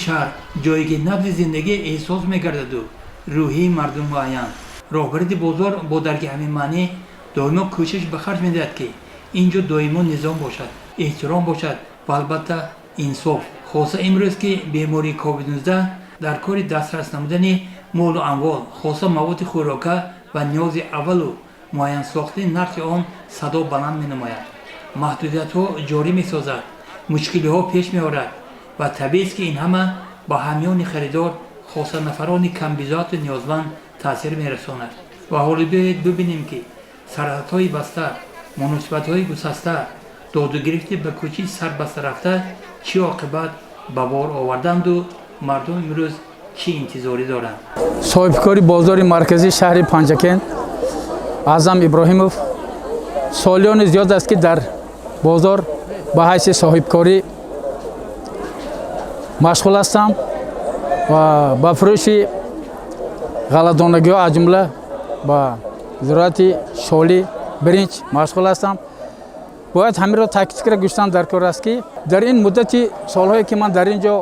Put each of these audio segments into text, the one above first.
Шаҳр ҷое ки набзи зиндагӣ эҳсос мегардаду рӯҳияи мардум муайян. Роҳбарияти бозор бо дарки ҳамин маънӣ доимо кӯшиш ба харҷ медиҳад, ки ин ҷо доимо низом бошад, эҳтиром бошад ва, албатта, инсоф. Хоса имрӯз, ки бемории COVID-19 дар кори дастрас намудани молу амвол, хоса маводи хӯрока ва ниёзи аввалу муайян сохтани нархи он садо баланд менамояд, маҳдудиятҳо ҷорӣ месозад, мушкилиҳо пеш меорад ва табиист, ки ин ҳама ба ҳамёни харидор, хоса нафарони камбизоату ниёзманд, таъсир мерасонад. Ва ҳоло биёед бибинем, ки сарҳадҳои баста, муносибатҳои гусаста, додугирифти ба кӯчи сарбаста рафта чӣ оқибат ба бор оварданду мардум имрӯз чӣ интизорӣ доранд. Соҳибкори бозори марказии шаҳри Панҷакент Аъзам Иброҳимов. Солиёни зиёд аст, ки дар бозор ба ҳайси соҳибкорӣ машғул ҳастам ва ба фурӯши ғалладонагиҳо, аз ҷумла ба зироати шолӣ, биринҷ машғул ҳастам. Бояд ҳаминро таъкид карда гӯштан дар кор аст, ки дар ин муддати солҳое, ки ман дар ин ҷо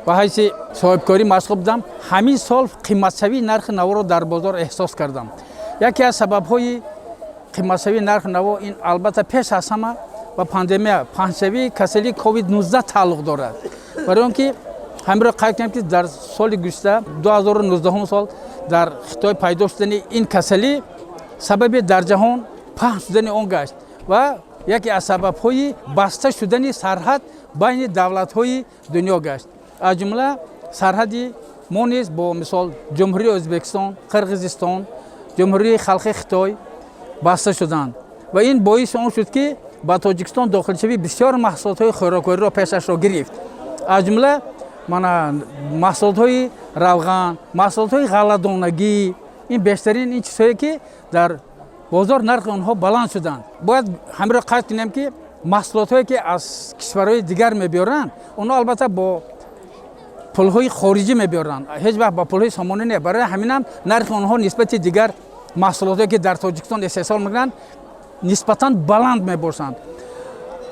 ба ҳайси соҳибкорӣ машғул будам, ҳамин сол қиматшавии нархи наворо дар бозор эҳсос кардам. Яке аз сабабҳои қиматшавии нархи наво ин, албатта, пеш аз ҳама ба пандемия, паҳншавии касалии COVID-19 тааллуқ дорад. Барои он ки ҳаминро қайд кунем, ки дар соли гузашта, 2019 сол, дар Хитой пайдо шудани ин касалӣ сабаби дар ҷаҳон паҳн шудани он гашт ва яке аз сабабҳои баста шудани сарҳад байни давлатҳои дунё гашт. Аз ҷумла сарҳади мо низ бо, мисол, Ҷумҳурии Ӯзбекистон, Қирғизистон, Ҷумҳурии Халқи Хитой баста шуданд ва ин боиси он шуд, ки ба Тоҷикистон дохилшавии бисёр маҳсулотҳои хӯроквориро пешашро гирифт. Аз ҷумла мана маҳсулотҳои равған, маҳсулотҳои ғалладонагӣ. Ин бештарин ин чизҳое, ки дар бозор нархи онҳо баланд шуданд. Бояд ҳаминро қайд кунем, ки маҳсулотҳое, ки аз кишварҳои дигар мебиёранд, онҳо, албатта, бо пулҳои хориҷӣ мебиёранд, ҳеҷ вақт ба пулҳои сомонӣ не. Барои ҳаминам нархи онҳо нисбати дигар маҳсулотҳое, ки дар Тоҷикистон истеҳсол мекунанд, нисбатан баланд мебошанд.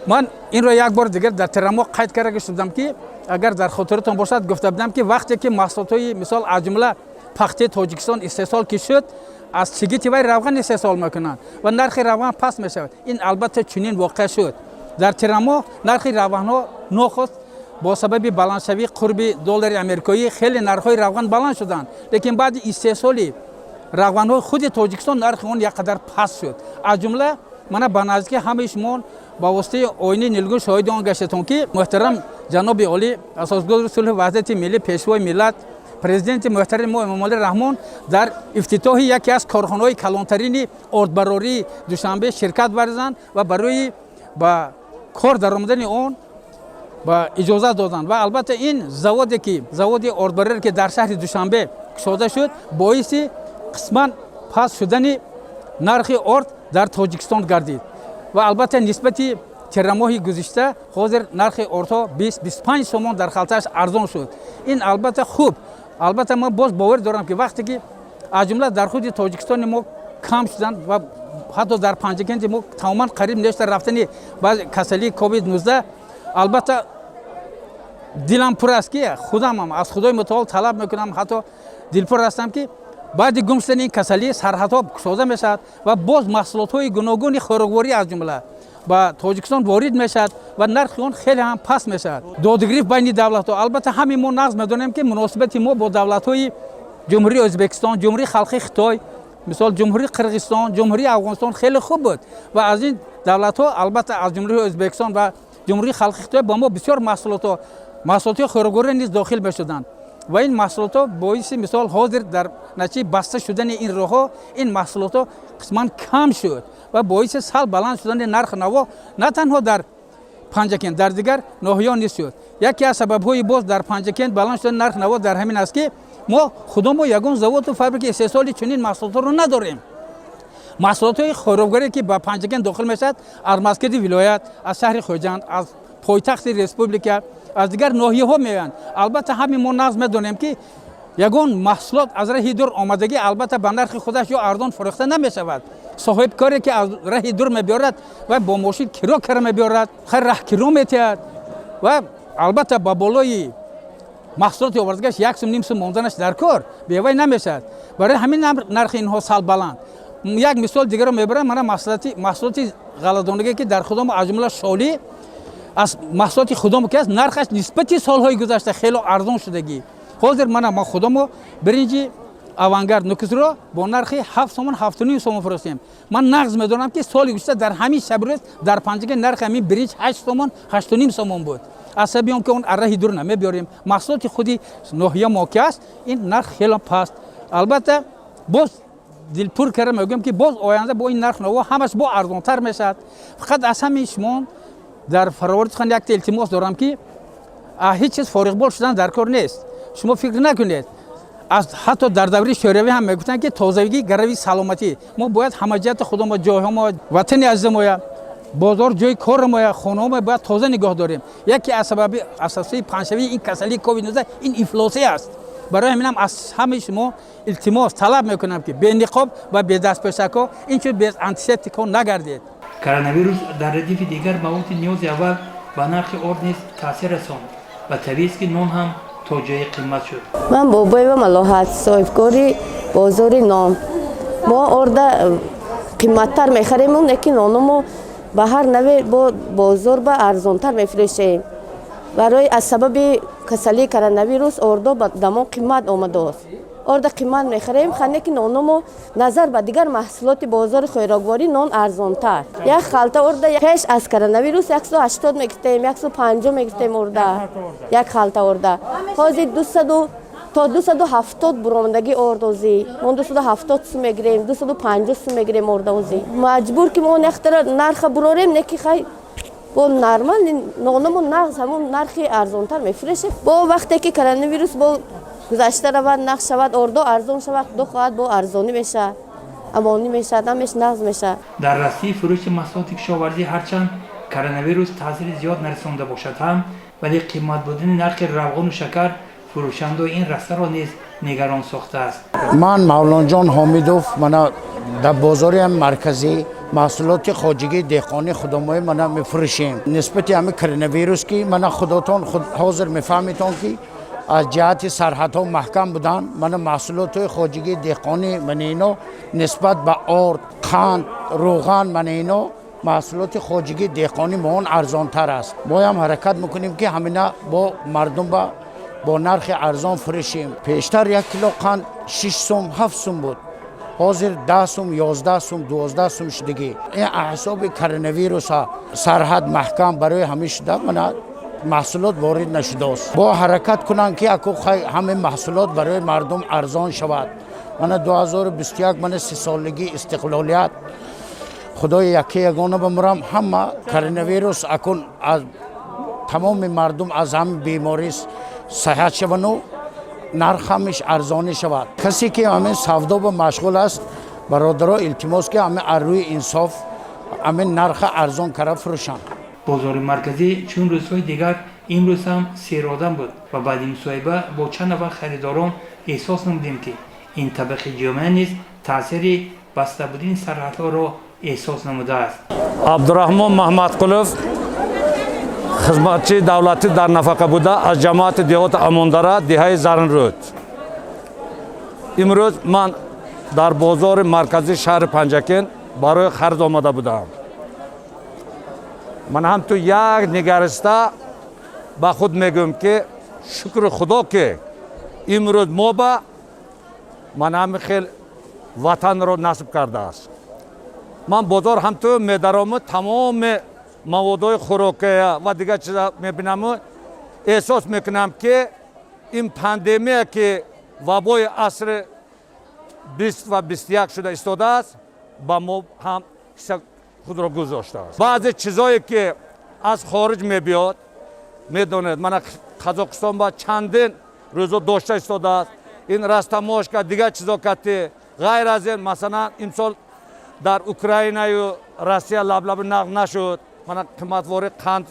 Ман инро як бор дигар дар тирамоҳ қайд карда шудам, ки агар дар хотиратон бошад, гуфта будам, ки вақте ки маҳсулотҳои, мисол, аз ҷумла пахтаи Тоҷикистон истеҳсол ки шуд, аз чигити вай равған истеҳсол мекунанд ва нархи равған паст мешавад. Ин, албатта, чунин воқеа шуд. Дар тирамоҳ нархи равғанҳо нохост бо сабаби баландшавии қурби доллари америкоӣ хеле нархҳои равған баланд шуданд, лекин баъди истеҳсоли равғанҳои худи Тоҷикистон нархи он якқадар паст шуд. Аз ҷумла мана ба наздики ҳамаи шумо ба воситаи оинаи нилгун шоҳиди он гаштетон, ки муҳтарам ҷаноби олӣ, асосгузори сулҳу ваҳдати миллӣ, пешвои миллат, президенти муҳтарами мо Эмомалӣ Раҳмон дар ифтитоҳи яке аз корхонаҳои калонтарини ордбарории Душанбе ширкат варзанд ва барои ба кор даромадани он ба иҷозат доданд. Ва, албатта, ин заводе, ки заводи ордбарорие, ки дар шаҳри Душанбе кушода шуд, боиси қисман паст шудани нархи орд дар Тоҷикистон гардид. Ва, албатта, нисбати тирамоҳи гузишта ҳозир нархи ордҳо 20-25 сомон дар халтааш арзон шуд. Ин, албатта, хуб. Албатта, ман боз боварӣ дорам, ки вақте ки аз ҷумла дар худи Тоҷикистони мо кам шуданд ва ҳатто дар Панҷакенти мо тамоман қариб нешта рафтани баъзи касалии COVID-19, албатта, дилам пур аст, ки худамам аз Худои мутаол талаб мекунам, ҳатто дилпур ҳастам, ки баъди гум шудани ин касалӣ сарҳадҳо кушода мешавад ва боз маҳсулотҳои гуногуни хӯрокворӣ, аз ҷумла, ба Тоҷикистон ворид мешавад ва нархи он хеле ҳам паст мешавад. Додугирифт байни давлатҳо, албатта, ҳамин мо нағз медонем, ки муносибати мо бо давлатҳои Ҷумҳурии Ӯзбекистон, Ҷумҳурии Халқи Хитой, мисол, Ҷумҳурии Қирғизистон, Ҷумҳурии Афғонистон хеле хуб буд. Ва аз ин давлатҳо, албатта, аз Ҷумҳурии Ӯзбекистон ва Ҷумҳурии Халқи Хитой ба мо бисёр маҳсулотҳо, маҳсулотҳои хӯрокворӣ низ дохил мешуданд. Ва ин маҳсулотҳо боиси, мисол, ҳозир дар натиҷаи баста шудани ин роҳҳо ин маҳсулотҳо қисман кам шуд ва боиси сал баланд шудани нархи наво на танҳо дар Панҷакент, дар дигар ноҳияҳо низ шуд. Яке аз сабабҳои боз дар Панҷакент баланд шудани нархи наво дар ҳамин аст, ки мо худомо ягон заводу фабрикаи истеҳсоли чунин маҳсулотҳоро надорем. Маҳсулотҳои хӯрокворие, ки ба Панҷакент дохил мешавад, аз маркази вилоят, аз шаҳри Хуҷанд, аз пойтахти республика, аз дигар ноҳияҳо меоянд. Албатта, ҳамин мо нағз медонем, ки ягон маҳсулот аз раҳи дур омадагӣ, албатта, ба нархи худаш ё арзон фурӯхта намешавад. Соҳибкоре, ки аз раҳи дур мебиёрад ва бо мошин киро кара мебиёрад, хайр, раҳкиро метиҳад ва, албатта, ба болои Маҳсулоти овардагаш як сум, ним сум монданаш дар кор, бевай намешавад. Барои ҳамин нархи инҳо сал баланд. Як мисол дигаро мебарам. Мана маҳсулоти ғалладонагие, ки дар худомо, аз ҷумла шолӣ, аз маҳсулоти худомо ки аст, нархаш нисбати солҳои гузашта хело арзон шудагӣ. Ҳозир мана мо худамо биринҷи Авангард Нукусро бо нархи 7 сомон, 7,5 сомон фурӯхтем. Ман нағз медонам, ки соли гузашта дар ҳамин шабу рӯз дар Панҷакент нархи ҳамин биринҷ 8 сомон, 8,5 сомон буд. Аз сабаби он ки он арраҳи дур намебиёрем, маҳсулоти худи ноҳия мо ки аст, ин нарх хело паст. Албатта, боз дилпур карда мегӯям, ки боз оянда бо ин нарх наво ҳамаш бо арзонтар мешавад. Фақат аз ҳамин шумо дар фаровори сухан якта илтимос дорам, ки ҳеҷ чиз фориғбол шудан дар кор нест. Шумо фикр накунед, аз ҳатто дар давраи Шӯравӣ ҳам мегуфтанд, ки тозагӣ гарави саломатӣ. Мо бояд ҳамаҷиҳати худомо, ҷойҳомо, ватани азизамоя, бозор, ҷои корамоя, хонаҳомо бояд тоза нигоҳ дорем. Яке аз сабаби асосии паҳншавии ин касалии ковид-19 ин ифлосӣ аст. Барои ҳаминам аз ҳамаи шумо илтимос, талаб мекунам, ки бениқоб ва бедастпӯшакҳо, инчун без антисептикҳо нагардед. Коронавирус дар радифи дигар маводи ниёзи аввал ба нархи орд низ таъсир расонд ва табиист, ки нон ҳам то ҷое қимат шуд. Ман Бобоева Малоҳат, соҳибкори бозори нон. Мо орда қиматтар мехарем, лекин нономо ба ҳар наве бо бозор ба арзонтар мефурӯшем. Барои аз сабаби касалии коронавирус ордо ба дамон қимат омадааст. Орда қимат мехарем, хане ки нономо назар ба дигар маҳсулоти бозори хӯрокворӣ нон арзонтар. Як халта орда пеш аз коронавирус 180 мегирифтем, 150 мегирифтем орда, як халта орда. Ҳозир 200 то 270 буромадагӣ ордозӣ. Мо 270 сум мегирем, 250 сум мегирем ордозӣ. Маҷбур ки мо яхтара нарха бурорем, не ки хай бо нормал нонамо нағз ҳамон нархи арзонтар мефурӯшем. Бо вақте ки коронавирус бо гузашта равад, нағз шавад, ордо арзон шавад, худо хоҳад, бо арзонӣ мешавад, амонӣ мешавад, ҳамеш нағз мешавад. Дар растии фурӯши маҳсулоти кишоварзӣ ҳарчанд коронавирус таъсири зиёд нарасонда бошад ҳам, вале қимат будани нархи равғану шакар фурӯшандаои ин растаро низ нигарон сохтааст. Ман Мавлонҷон Ҳомидов. Мана дар бозори марказӣ маҳсулоти хоҷагии деҳқонии худомоӣ мана мефурӯшем. Нисбати ҳами коронавирус, ки мана худотон ҳозир мефаҳмитон, ки аз ҷиҳати сарҳадҳо маҳкам будан, мана маҳсулотҳои хоҷагии деҳқонӣ, мана ино нисбат ба орд, қанд, рӯған, мана ино маҳсулоти хоҷагии деҳқонӣ моон арзонтар аст. Моям ҳаракат мекунем, ки ҳамина бо мардум бо нархи арзон фурӯшем. Пештар як кило қанд 6 сум, 7 сум буд, ҳозир 10 сум, 11 сум, 12 сум шудагӣ. Ин ҳисоби коронавируса, сарҳад маҳкам, барои ҳамин шуда, мана маҳсулот ворид нашудааст. Бо ҳаракат кунанд, ки аку ҳамин маҳсулот барои мардум арзон шавад. Мана 2021, мана сисолагии истиқлолият, худои яке ягона бамурам, ҳама коронавирус акун аз тамоми мардум аз ҳамин беморӣ сиҳат шавану нарх ҳамиш арзонӣ шавад. Касе ки ҳамин савдо ба машғул аст, бародаро, илтимос, ки ҳамин аз рӯи инсоф ҳамин нарха арзон кара фурӯшанд. Бозори марказӣ чун рӯзҳои дигар имрӯз ҳам серодам буд ва баъди мусоҳиба бо чанд нафар харидорон эҳсос намудем, ки ин табақи ҷомеа низ таъсири баста будани сарҳадҳоро эҳсос намудааст. Абдураҳмон Маҳмадқулов, хизматчии давлатӣ дар нафақа буда, аз ҷамоати деҳоти Амондара, деҳаи Заринрӯд. Имрӯз ман дар бозори марказии шаҳри Панҷакент барои харид омада будам. Ман ҳам ту як нигариста ба худ мегӯям, ки шукри Худо, ки имрӯз мо ба ман ҳами хел ватанро насиб кардааст. Ман бозор ҳам ту медарому, тамоми маводҳои хӯрокия ва дигар чиза мебинаму эҳсос мекунам, ки ин пандемия, ки вабои асри 20 ва 21 шуда истодааст, ба мо ҳам ҳисса худро гузоштааст. Баъзе чизое, ки аз хориҷ мебиёд, медонед, мана Қазоқистон ба чандин рӯзо дошта истодааст, ин растаможка, дигар чизо кати. Ғайр аз ин, масалан, имсол дар Украинаю Россия лаблаби нағз нашуд, мана қиматвори қанд.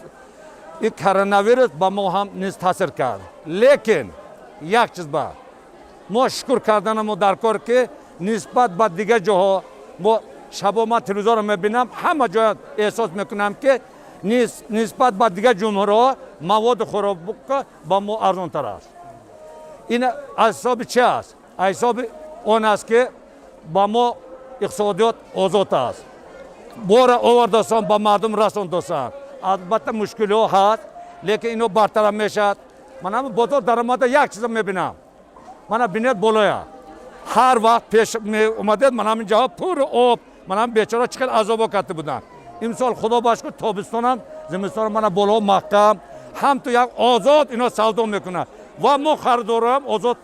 Ин коронавирус ба мо ҳам низ таъсир кард, лекин як чиз ба мо шукр карданамо дар кор, ки нисбат ба дигар ҷоҳо мо шабо ман телевизорро мебинам, ҳама ҷоя эҳсос мекунам, ки нисбат ба дигар ҷумҳурҳо маводи хӯрока ба мо арзонтар аст. Ин аз ҳисоби чи аст? Аз ҳисоби он аст, ки ба мо иқтисодиёт озод аст, бора овардасон, ба мардум расондосан. Албатта, мушкилиҳо ҳаст, лекин ино бартараф мешавад. Ман ҳама бозор даромада як чиза мебинам. Мана бинед, болоя ҳар вақт пеш меомадед, ман ҳамин ҷаҳо пур об. Ман ҳам бечора чӣ хел азобо карда буданд. Имсол, худо ба шукр, тобистонам, зимистонам, мана боло маҳкам, ҳам ту як озод ино савдо мекунад ва мо харидорам озод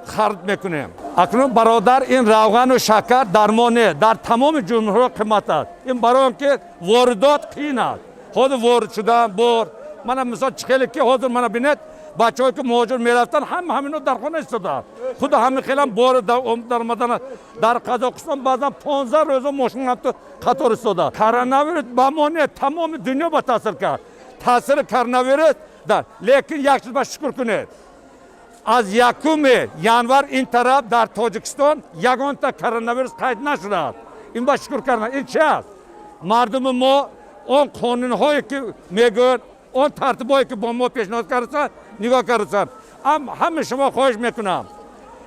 харид мекунем. Акнун, бародар, ин равғану шакар дар мо не, дар тамоми ҷумҳуриҳо қимат аст. Ин барои он ки воридот қиин аст, ҳозир ворид шудан бор. Мана мисол, чӣ хеле ки ҳозир мана бинед, бачаҳое ки муҳоҷир мерафтанд, ҳама ҳамино дар хона истодаанд. Худи ҳамин хелам бори даромадан. Дар Қазоқистон баъзан 15 рӯзо мошин ҳамту қатор истода. Коронавирус ба мо не, тамоми дунё ба таъсир кард, таъсири коронавирус дар. Лекин як чиз ба шукр кунед: аз 1 январ ин тараф дар Тоҷикистон ягонта коронавирус қайд нашудааст. Ин ба шукр кардан. Ин чи аст? Мардуми мо он қонунҳое ки мегӯянд, он тартибҳое ки бо мо пешниҳод кардасан, нигоҳ кардасан. Ҳама шумо хоҳиш мекунам,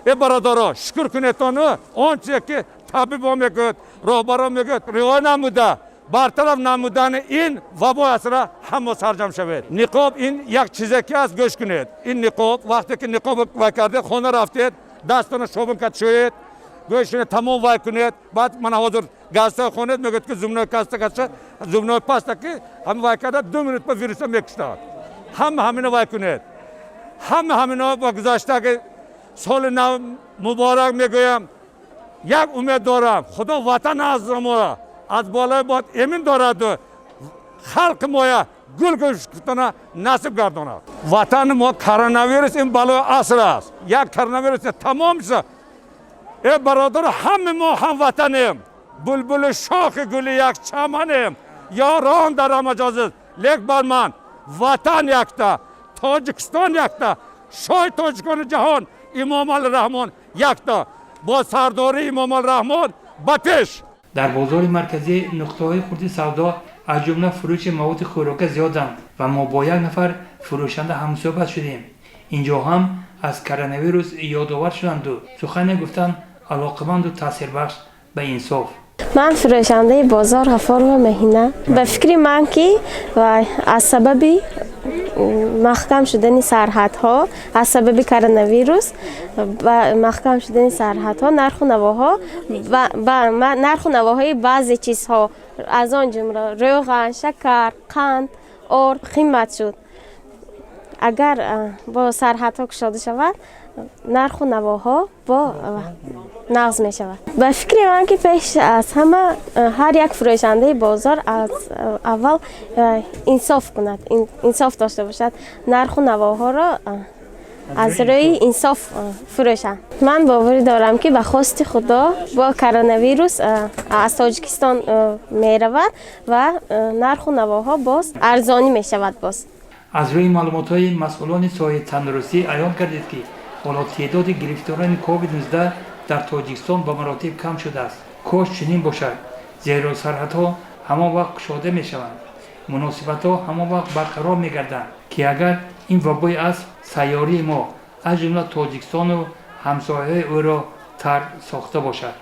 э бародаро, шукр кунедтону он чизе ки табибо мегӯяд, роҳбаро мегӯяд, риоя намуда, бартараф намудани ин вабои асра ҳама сарҷам шавед. Ниқоб ин як чизе ки аст, гӯш кунед, ин ниқоб, вақте ки ниқоб вай кардед, хона рафтед, дастона шобун кад шӯед, гӯш кунед, тамом вай кунед. Баъд мана ҳозир газета хонед, мегӯяд ки зубной каста каша, зубной паста ки ҳама вай карда, 2 минут ба вируса мекуштад. Ҳама ҳамино вай кунед. Ҳама ҳамино ба гузаштаги соли нав муборак мегӯям. Як умед дорам: Худо ватан аз моро аз болои бод эмин дораду халқи моя гул гул насиб гардонад. Ватани мо, коронавирус ин балои аср аст, як коронавирус тамом шуда. Э бародар, ҳама мо ҳамватанем, булбули шохи гули як чаманем, ёрон дар ҳама лек бар ман ватан якта, Тоҷикистон якта, шоҳи тоҷикони ҷаҳон Имомали Раҳмон якта, бо сардории Имомали Раҳмон ба пеш. Дар бозори марказӣ нуқтаҳои хурди савдо, аз ҷумла фурӯши маводи хӯрока зиёданд ва мо бо як нафар фурӯшанда ҳамсӯҳбат шудем. Инҷо ҳам аз коронавирус ёдовар шуданду сухане гуфтанд алоқаманду таъсирбахш ба инсоф. Ман фурӯшандаи бозор Ғафорова Меҳина. Ба фикри ман, ки аз сабаби маҳкам шудани сарҳадҳо, аз сабаби коронавирус, маҳкам шудани сарҳадҳо, нарху навоҳои баъзе чизҳо, аз он ҷумла рӯған, шакар, қанд, орд қимат шуд. Агар бо сарҳадҳо кушода шавад, нарху навоҳо бо нағз мешавад. Ба фикри ман, ки пеш аз ҳама ҳар як фурӯшандаи бозор аз аввал инсоф кунад, инсоф дошта бошад, нарху навоҳоро аз рӯи инсоф фурӯшанд. Ман боварӣ дорам, ки ба хости Худо бо коронавирус аз Тоҷикистон меравад ва нарху навоҳо боз арзонӣ мешавад боз. Аз рӯи маълумотҳои масъулони соҳаи тандурустӣ аён гардид, ки ҳоло теъдоди гирифторони COVID-19 дар Тоҷикистон ба маротиб кам шудааст. Кош чунин бошад, зеро сарҳадҳо ҳамон вақт кушода мешаванд, муносибатҳо ҳамон вақт барқарор мегарданд, ки агар ин вабои аср сайёрии мо, аз ҷумла Тоҷикистону ҳамсояҳои ӯро тарк сохта бошад.